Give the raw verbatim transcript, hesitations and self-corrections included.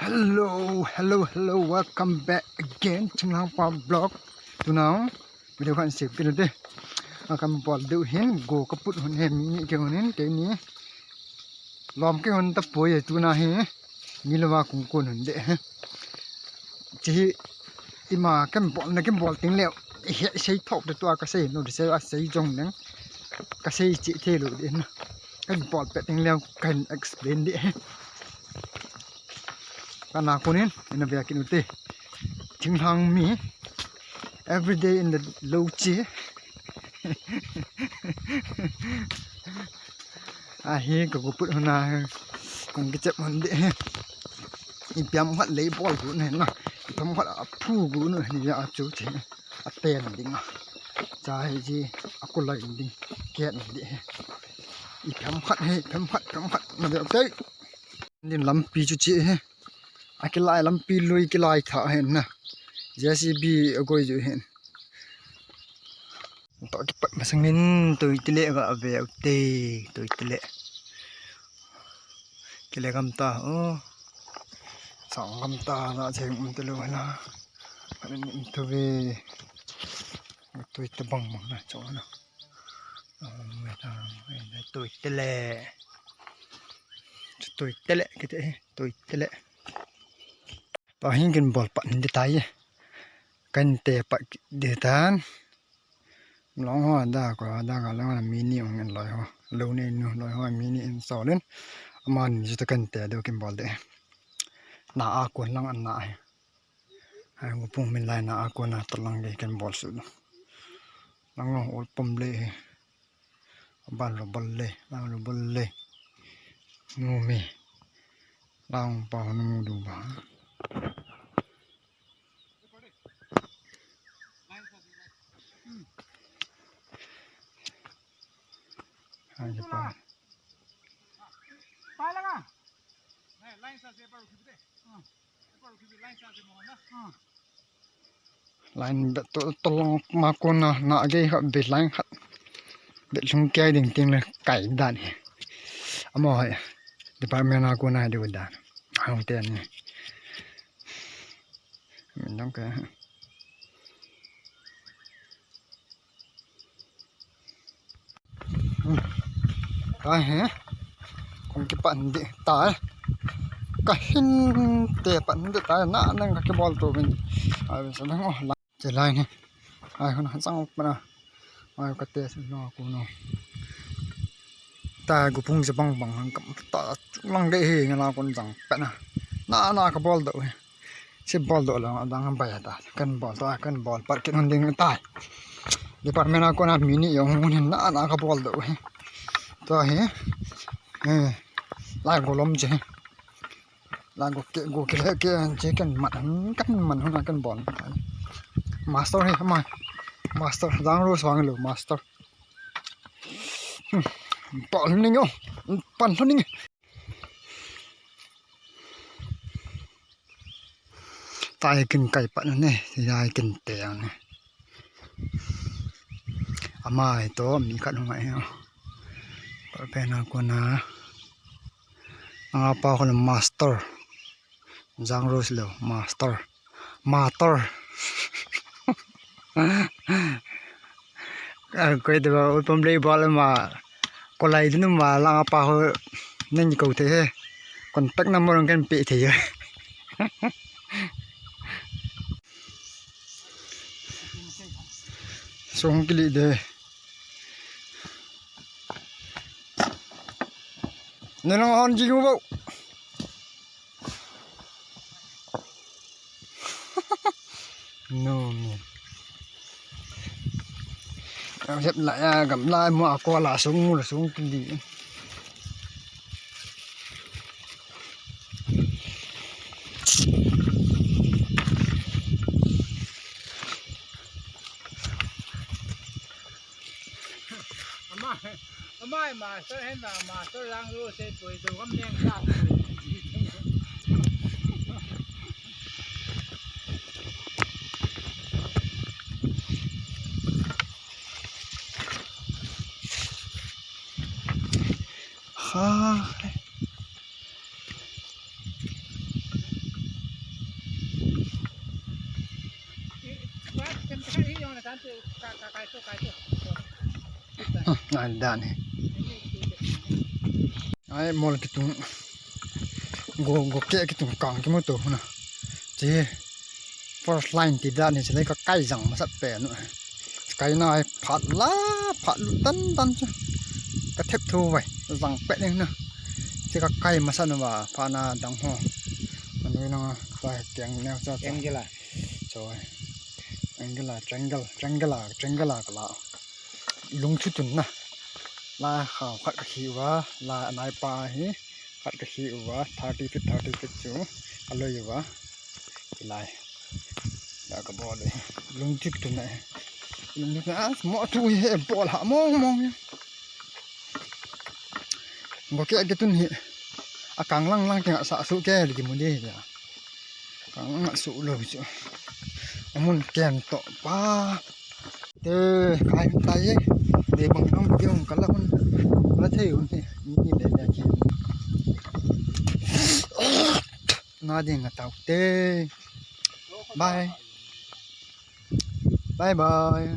Hello, hello, hello, welcome back again. Thinglhang pa vlog. Tuna video kan sep kit u te. Akan bol diu hin go ka put hun he mi ni ke hun hin ke ni. Lom ke hun ta poi e tuna hi. Ni lova kung kun hun de. Chi hi ima kan bol na kan bol ting leo. He sei thok de tua ka sei no de sei a sei jong nang. Ka sei chi the lo de na. Kan bol pe ting leo kan explain de. Kana kunin ina vea kit u te. Thinglhang mi. Every day in the low chi. Ahi ka go put huna. Kung kichep hon de. Ipi ham khat lei bol gu na na. Ipi ham khat a phu gu na ni ya chu che. A ten ding a. Cha hi ji a kulai ding. Ket ding. Ipi ham khat he, ipi ham khat, ipi ham khat. Na de okay. Din lampi chu chi he. A kilai lampi lui kilai tha hen na. J C B a goi ju hen. To kipat masang nin toi tile ga ve u te toi tile. Kile gam ta o. Sang gam ta na cheng um te lo na. Kan in tu ve. Toi te bang bang na cho na. Toi tile. Toi tile kite toi tile. Pa hin kin bol pat de tai. Kan te pat de tan. Long ho da ko da ga long mi ni ong en loi ho. Lo ne nu loi ho mi ni in so len. Ama ni ju ta kan te do kin bol de. Na a kon lang an na he. Hai ngu pung min lai na a kon na ta lang de kan bol su do. Lang long ol pom le he. Ban ro bol le, lang ro bol le. Nu mi. Lang pa nu du ba. Hai pa. Line bet to, to long ma kon na, na ge kha bet line khat. Bet lung kia ding ting le kai dan he. Amo he. Department a kon na de dan. Hang ten ni. Min dong ka. Ka he. Kong kipan de ta. Ka hin te pan de ta na nang ka kibol to min. Ai sa nang o. Che lai ni. Ai hon han sang pa na. Ai ka te sin no ku no. Ta gu pung je bang bang han kam ta lang de he nga la kon jang pa na. Na na ka bol do he. Si bol do la dang han bai ta. Kan bol ta kan bol pat kin hon ding ta. Department a kon a mi ni yong hon na na ka bol do he. Ta he. Eh. Lai go lom je. La go ke go ke le ke che kan man kan man hon kan bol. Master he ma. Master jang ro swang lo master. Bol ni ngo. Pan ni. Tai kin kai pat ne. Tai kin te ne. Ama to mi khat hung ai. Ko pe na ko na. Anga pa ko master. Jang Rose lo, master. Master. Koi te ba, ui pom lei bol ma. Ko lai dinu ma, langa pa ho. Nang ko te he. Contact number kan pe te he. Song kili de. Nang hon ji bo. No, no. Ang sep la ya gam la mo ako la sung mo la sung kili. Ama, ama master hen na master lang ro se poi do gam neng sa. Ha. Ai dan hi. Ai mol kitung. Go go ke kitung kang kimu to huna. Chi first line ti dan hi, chilai ka kai jang masat pe nu. Kai na ai phat la, phat lu tan tan chu. Ka thep thu vai, jang pe ning na. Chi ka kai masat nu ba, pha na dang ho. Anu na ta keng neo cha cha. Angela. Choi. Angela, triangle, triangle, triangle ka la. Lungthu tun na. La khao khat ka khi uva, la anai pa hi. Khat ka khi uva, thirty feet, thirty feet chu. Ka loi uva. Ilai. Ya ka bol e. Lungthu tun na. Lungthu tun na. Ah, mo tu hi bol ha mong mong. Go ke ke tun hi. A kang lang lang ke sa su ke li mu de ya. Kang lang su lo chu. Amun ken to pa. Te, kai tai ye. De bang bang ke un kala un. Kala thei un he. Ni ni de de ke. Na ding na tau te. Bye. Bye bye.